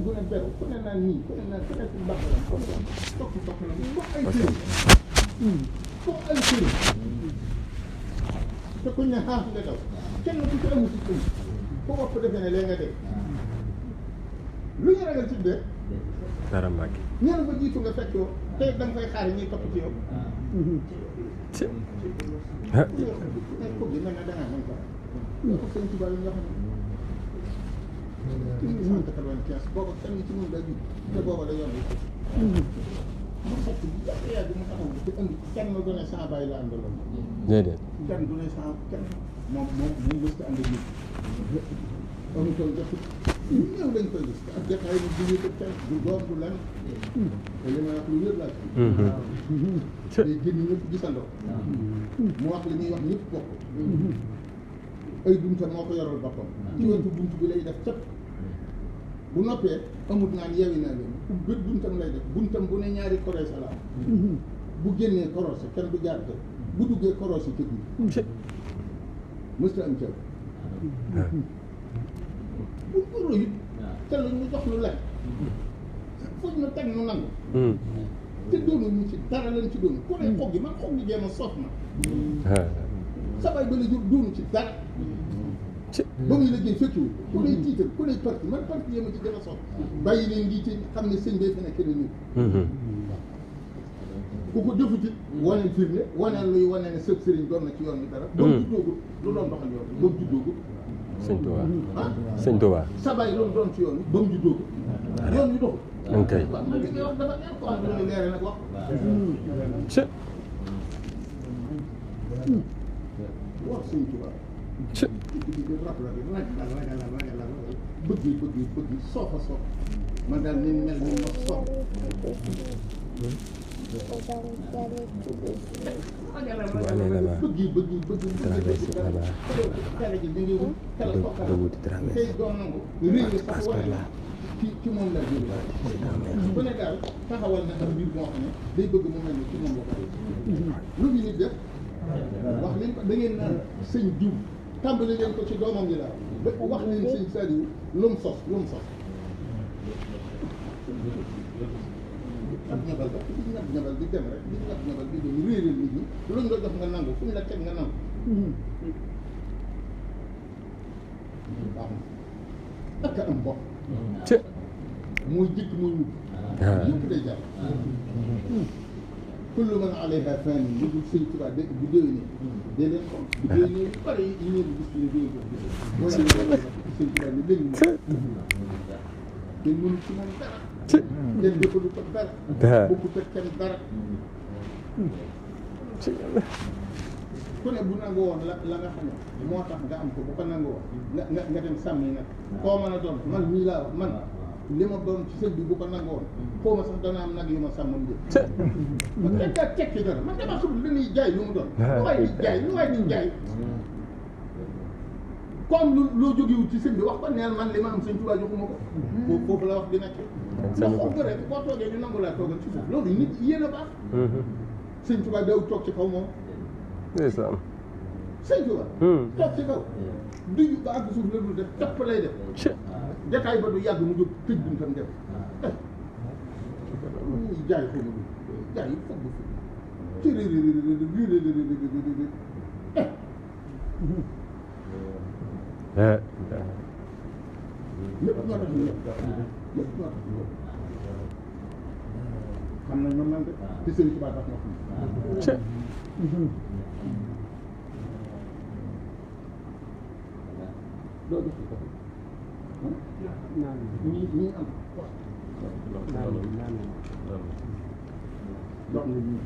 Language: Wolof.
bu ne beru ku ne naan nii ku ne naan ku ne ci mbaq la comme tokki tokk la comme ay sëriñ comme ay sëriñ te kuñ ne xaaf nga daw kenn ku ci amul ci sëriñ ku bopp defee ne lee nga dee lu ñu ragal ci dee dara Mbacke ñenn ba jiitu nga fekkoo tey da nga koy xaar ñuy topp ci yow ko gi mel na dangaa mën ko ko sëñ Tuubaa yi nga xam ne 1995 booba kenn ci ñun day jub te booba da yomb mu fekk bu yàgg mu taxaw te indi kenn du ne sans bàyyi la àndaloon déedéet kenn du ne sans kenn moom mës ko ànd ak nit amutoon jot ñëw lañ koy gis ak jotaay ni du yëkkat kenn du doom du lan te li may wax lu wér laa ci day génn ñëpp gisandoo mu wax li ñuy wax ñëpp bokk ay buntam moo ko yoral boppam ci wetu bunt bi lay def cëpp bu noppee amut naan yeewi naa leen bët buntam lay def buntam bu ne ñaari korosé la am bu génnee korosé kenn du jaar te bu duggee korosé ci biir mësta am caw bu góorlu it te lu ñu jox lu lekk foog ñu teg nu nangu te doonu ñu ci dara lañ ci doonu ku ne xog gi man xog gi jéem a soof na sabay ba la jur doonu ci dara ba muy liggéey fekkiwul ku lay tiital ku lay parti man parti yéema ci gën a sox bàyyi leen lii te xam ne sëñ bay fi nekk na nii ku ko defuti waneen firnde waneen luy wanee ne sëb sëriñ doon na ci yoon bi dara ba mu juddoogut lu doon doxal yoon ba mu juddoogut sëñ Touba sëñ Touba sabay loolu doon ci yoon bi ba mu juddoogut yoon wi doxul ok waaw man li ngay wax dafa neex ko am lu leere nag wax wax sëñ Touba bëgg soof a soof man daal ni mel ni ma soof traversé là-bas debout traversé passe par là ci moom la jóge bu ne daal taxawal na am mbir moo xam ne day bëgg mu mel ni ci moom la ko lu ñu nit def wax leen ko da ngeen naan sëñ diw tàmbali leen ko ci doomam yi laa wax leen sëñ Saliou lu mu sos ab ñabal ba di ñabal di dem rek di ñabal di dem réeral nit ñi luñ la jox nga nangu fu ñu la teg nga nangu baax na ak am bopp muy jëkk muy mujj yëpp day jàpp kullu man alayha fan lu dul sëñ Tuubaa de bu déwénee dee leen ko bu déwénee yu bëri yi ngeen di gis ne dee ko mooy sëñ Tuubaa ni léegi kenn mënu ci moom dara kenn defalu ko dara bokkut ak kenn dara ku ne bu nangu woon la nga xam ne moo tax nga am ko bu ko nangu woon nga dem sàmmi nag koo mën a doon man mii laa wax man li ma doon ci sëñ bi bu ko nangu woon xaw ma sax dana am nag yu ma sàmmam jël man dañ daa tekki dara man dama xamul li ñuy jaay lu mu doon lu waay di jaay lu waay di jaay comme loo jógewul ci sëñ bi wax ko neel man li ma am sëñ Tuubaa joxuma ko foofu la wax di nekk ndax xob rek boo toogee ñu nangu laa toogal ci suuf loolu nit yéen a baax sëñ Tuubaa daw toog ci kaw moom ndeysaan sëñ Tuubaa toog ci kaw duju ba àgg suuf la dul def topp lay def détail ba du yàgg mu jóg tëj buntam dem jaay xaw ma du jaay yi foog ci lépp ñoo tax ñu lépp ñoo tax ñu xam nañ man man de te sëñ Tuubaa tax ma xam doo def ko ñii am dox na ñii